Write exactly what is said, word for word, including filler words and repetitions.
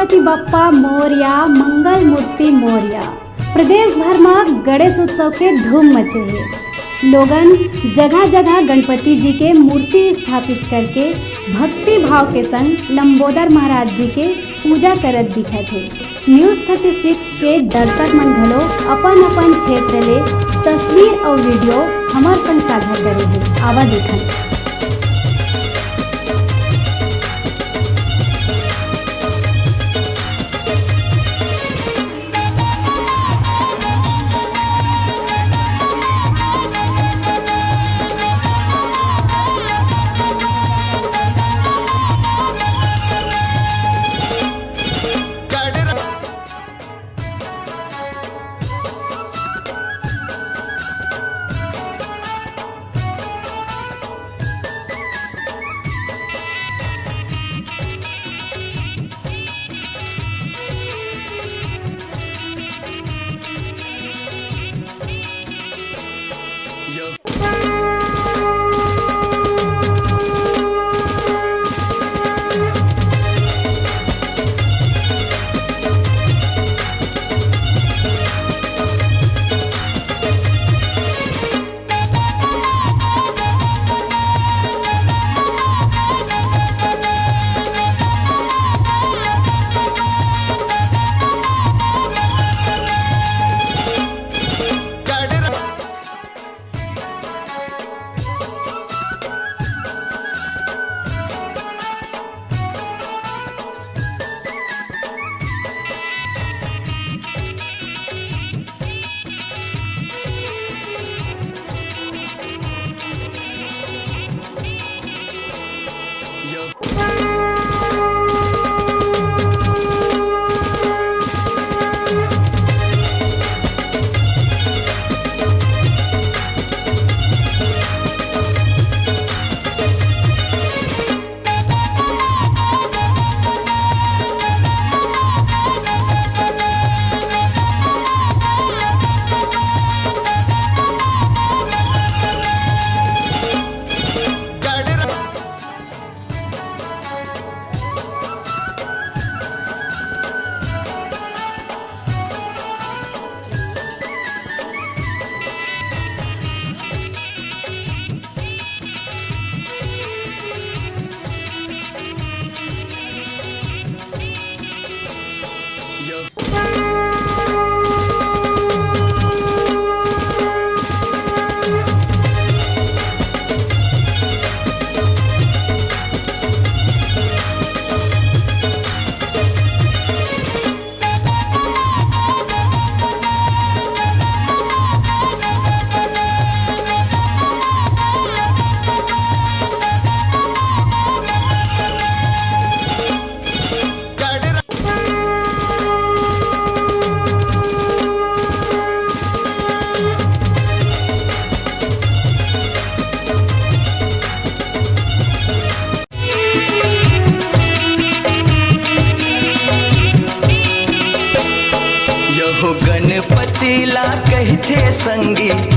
गणपति बप्पा मोरया, मंगल मूर्ति मोरया। प्रदेश भर म गणेश उत्सव के धूम मचे हे। लोगन जगह-जगह गणपति जी के मूर्ति स्थापित करके भक्ति भाव के संग लंबोदर महाराज जी के पूजा करत दिखत हे। News thirty six के दर्शक मन घलो अपन-अपन क्षेत्र ले तस्वीर अउ video हमर संग साझा करे हे। आवा देखन। यहो गणपति ला कहिथे संगी,